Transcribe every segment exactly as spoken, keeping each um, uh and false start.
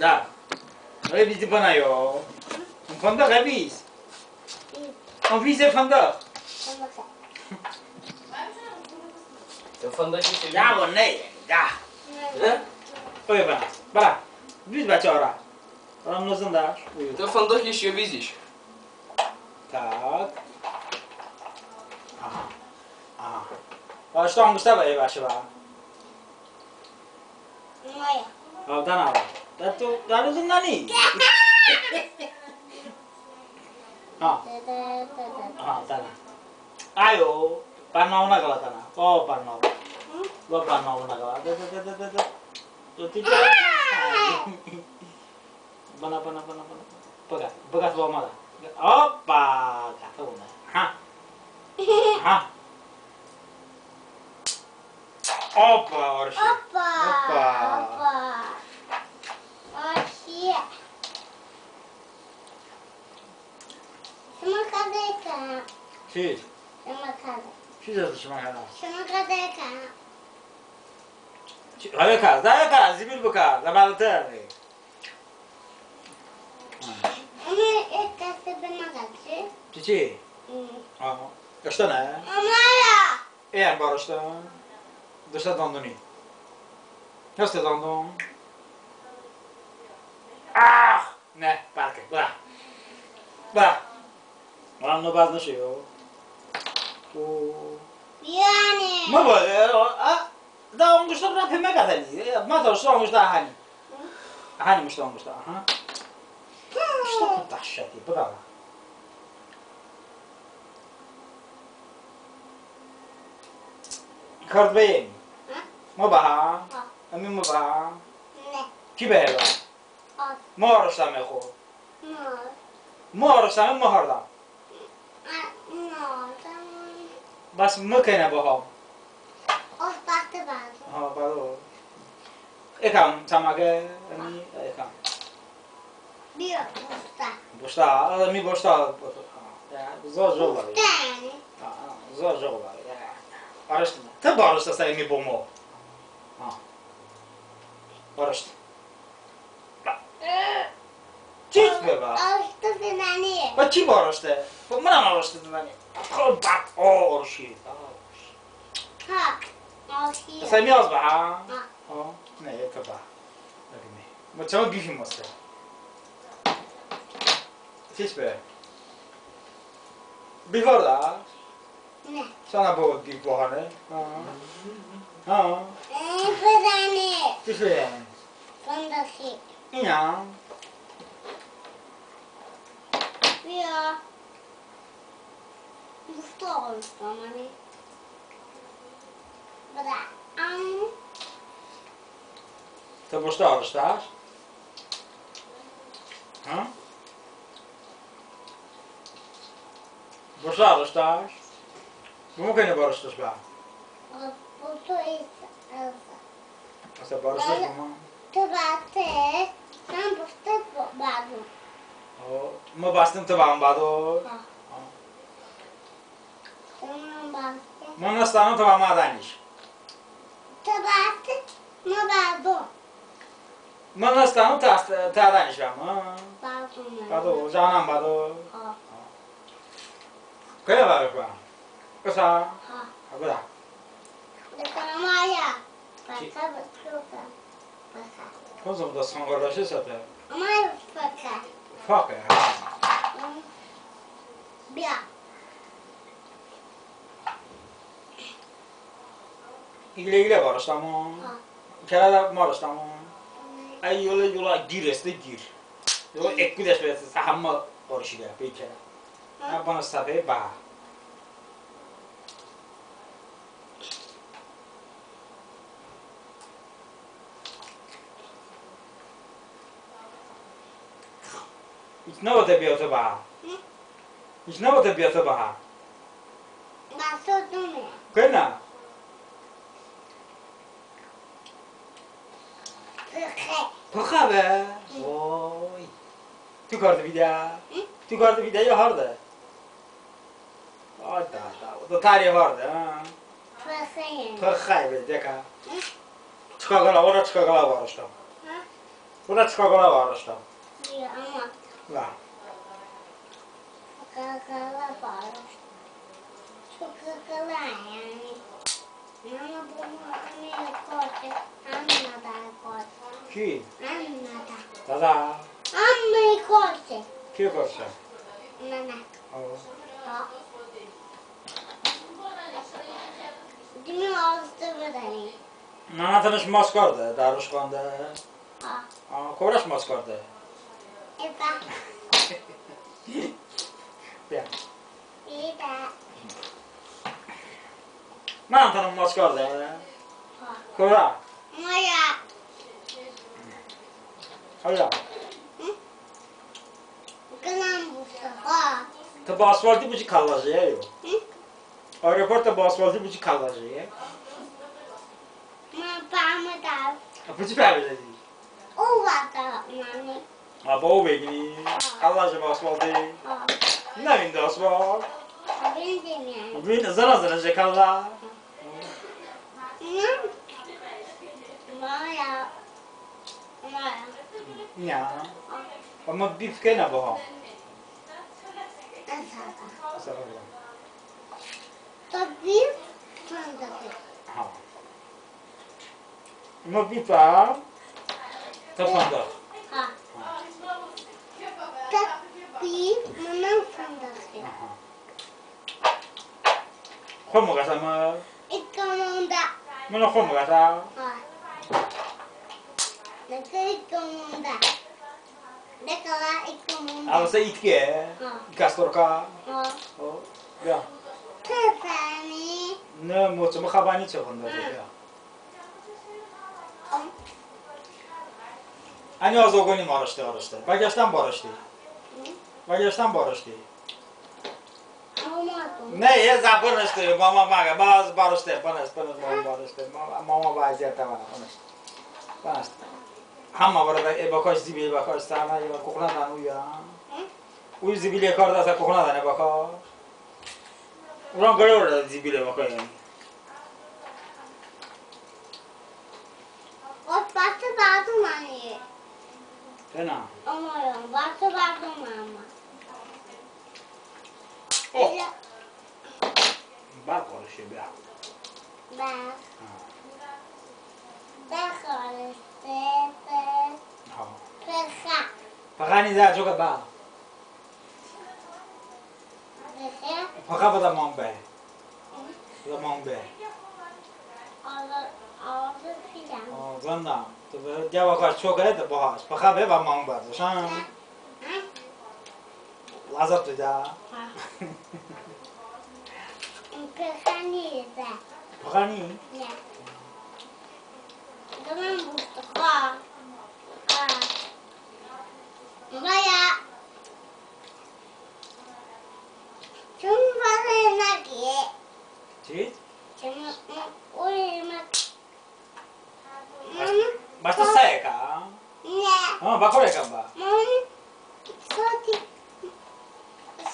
Da. Əve bizi bənə yo. Fındıq əve biz. Əve bizi fındıq. Fındıq işi. Ya bu ne? Da. Qoy bənə. Bıra. Biz bəçə ora. Ora mınozın da. Buyur. Fındıq işi biziş. Tak. Aha. Aha. Başda ongıstə bə, bəşi bə. Moya. Avdan ava. Da tu, da tu nani? Ha. Ha, dənə. Ayo. Bənə ona qala dənə. O, bənə. Lo bənə ona qala. Da, da, da, da, da. Do ti. Bənə, bənə, bənə, bənə. Bıqət, bıqət, bıqət. Hoppa, qətə bıqət. Ha. Ha. Hoppa, orşi. Hoppa, hoppa. Orşi. Şımə kadəy kə. Çi? Şımə kadəy. Çi yazdı şımə kadəy? Şımə kadəy kə. Çi? Hələ kə, zəyə kə, zibil bıkə, zəbələ tə. Əmə, e, kəsi bıməqəti. Çiçi? Hı. Aha. Iştə nə? Əmə ya. E, ən barıştın. Dıştə dandoni. Heste dandon. Ah! Nə, bəlkə. Bıra. Bıra. Bıra, no baz nışe yo. O. Yəni. Mı bıra, a? Da onquşda bıra pemə qədəni. Mı da onquşda, onquşda, hani. Hani mıştı onquşda, aha. Iştə bu daşşəti, bu da. Kard bəyəm. Hı? Mı bəha. Ha. Əmi mı bəha. Nə? Ki bəhə bə? Az. Mı arıştəme xo. Mı. Mı arıştəme, mı harda. Bəs mı kenə bəham. Ostati bədo. Ha, bədo. Ekam çəməqe, əmi ekam. Biyo, boştə. Boştə, əmi boştə. Ya, zor, zor var. Boştə. Ha, zor, zor var. Ya. Arıştı. Tı barıştı sə əmi bomo. Ha. Barıştı. Çiç be bə? Arıştı zinəni. Bə ki barıştı? Bə mınən arıştı zinəni. Bə o arıştı. Ha, arıştı. Sə mi az bə, ha? Ha. Ha, ne, yekə bə. Bə çəmə bifim heste. Çiç be? Bifar da? Nə? Sənə bo-, di-, bohane. Ha. Ha. E, fırani. Çi fırani? Fındıqi. İya. Ya. Boştə arıştəməni. Bıra. Am. Tı boştə arıştəş? Ha? Boştə arıştəş? Bımı kenə barıştəş bə? Boştə is-, is-. Asa barıştəş bımı? Tı bastı, sən boştə bə-, bədo. O, mı bastım, tı bəmə bədo? Ha. Ha. Mı nıstəno, tı bəmə ədəniş. Tı bastı, mı bədo. Mı nıstəno, tı ədəniş bəmə. Bədo. Bədo, canım bədo. Ha. Kəy bə bə? Qısə? Ha. Ha, bıra. Qısə maya. Ki- Qısə, qısə. Qısə. Qızım da sanqardaşı sətə. Ama fakə. Fakə, ha. Hı. Biya. İqlə-iqlə barıştəmon. Ha. Kərə də barıştəmon. Hı. Əy, yolə, yolə gir, heste gir. Yolə ekku dəş besə, həmmə barışilə, bir kərə. Ha. Nə bənə səbe bə. Hiç nəvotə biyoto bə. Hı? Hiç nəvotə biyoto bə. Bəs o dume. Kenə? Pıxə. Pıxə be? Hı. Oy. Tu kardı bir də? Hı? Tu kardı bir də ya hardı? Ay da, da. O da tarih vardı, ha? Pıxə. Pıxə be, dəka. Hı? Çıka qala, ora çıka qala barıştım. Hı? Bıdə çokoklə barıştə. Ya, ama. La. Çokoklə barıştə. Çokoklə, yəni. Mama, bu mama korse. Anna da korse. Ki? Anna da. Dada. Amma korse. Ki korse? Nana. O. Ha. Dimi azdı bıdəni. Nana tınış mos kardə, darış xandə. Ha. Ha, korəş mos kardə. Eba. Bə. Eba. Nana tınış mos kardə. Ha. Korə. Maya. Aya. Hı? Qınam bu, ha. Tı bə asfalti bıçı kəlləje, yo. Hı? Aeroportədə bə asfalti bıçı kəlləje, yo. Mı bəmıdə. Bıçı bəmıdə. O vaxtı, mami. A, bə o vey qıni. Kəlləje bə asfalti. Ha. Nəvinde asfalt. Vindime. Vinde, zınə-zınə je kəllə. Hı. Maya. Maya. Ya. Amma bif kenə bıha. Esa. Esa. Tı bif, fındığı. Ha. Mı bifəm, tı fındıq. Ha. Tı bif, mınən fındığı. Aha. Xo mıqətəme? İkəmonədə. Mınən xo mıqətə? Ha. Nıkə ikəmonədə. Dekələ ikəmonədə. Əvəsə itke? Ha. İkəstorka? Ha. O, ya. Tı fəni. Nə, moçı, mı xəbəni çı fındıq, ha, ya. Əni az oqoni marıştı, arıştı. Bəgeştən barıştı. Bəgeştən barıştı. Nə, e, zə bınıştı, mama, mama, baz barıştı, bınış, bınış, mama barıştı. Mama, mama vəziyyətdə var, bınış. Bınış. Həmə vırədə, e, bəkəş zibil, bəkəş sənə, e, kuxnədən uya. Uy zibil e kardə, sə kuxnədən e bəkəş. Uran qırə vırədə zibil e bəkəş, yəni. Ot, bastı, bastı, mani. Fena. Ama ya, bastı, bastı, mama. Oh. Bə qarışe, bə. Bə. Ha. Bə qarışe, bə. Ha. Pıxə. Pıxəni zə, co kə bə. Pıxə. Pıxə bıdə, məm bə. Bıdə, məm bə. Ağzı, ağzı filan. Ha, zındəm. Tı bə, gəvə kaş, co kə, tı bıhaş. Pıxə bə, bə məm bə. Şən. Ləzzət doydə. Pıxəni de. Pıxəni? Ya. Qınam bıstı, ha. Ha. Baya. Çım var yemək. Çiç? Çım, o yemək. Bəştə səy ka? Ne. Ha, bə kore kəm bə? Mami, soti,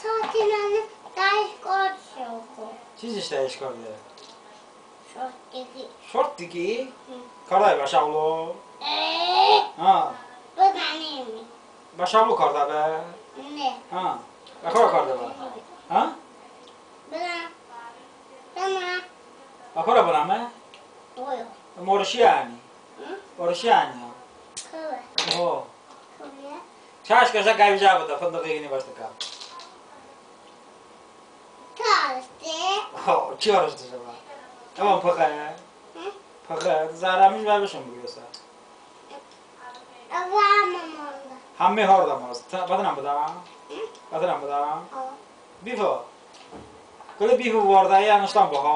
soti nane dəyiş kardə şoko. Çiç iş dəyiş kardə? Şortiki. Şortiki? Hı. Kardə bə şəvlo? E. Ha. Bıdəni. Bə şəvlo kardə bə? Ne. Ha. Bə kore kardə bə? Ha? Bıdə. Bıdə. Bə kore bınəme? Oyo. Marışi əni. Hı? Marışi əni. Kıve. O. Kıve. Çaş kaşa qəvicə bıdə, fındığı qıni bəştə kə. Tı arıştı. Ho, ki arıştı şəvə? Əmən pıxə. Hı? Pıxə. Zərəmiş bəbışon bıqıyosə. Əvə əmə mandə. Həmmə hardə maz. Bətınən bıdə? Hı? Bətınən bıdə? Ha. Bifo. Qılə bifo vardə, yəni ıştən bıha.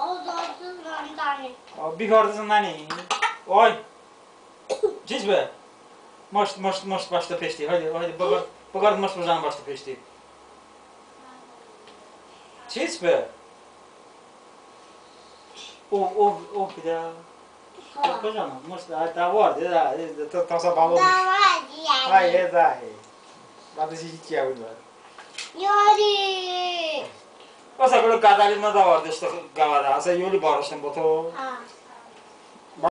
O, zor, zor, zor, zor. O, bifo vardə zındəni. Oy. Çiç be? Mışt, mışt, mışt bəştə peşti. Haydi, haydi, bıqard, bıqard mışt bıjən bəştə peşti. Çiç be? O, o, o, bir də. Ha. Bıjən, mışt, ay, da var, de, da, de, ta, tasa balo. Da var, yəni. Ay, e, da, e. Bə de, hiç ya, bilmə. Yori. Bəsə, qılə qədəli mı da vardı, ıştə, qəvədə. Əsə, yoli barıştım bo to. Ha.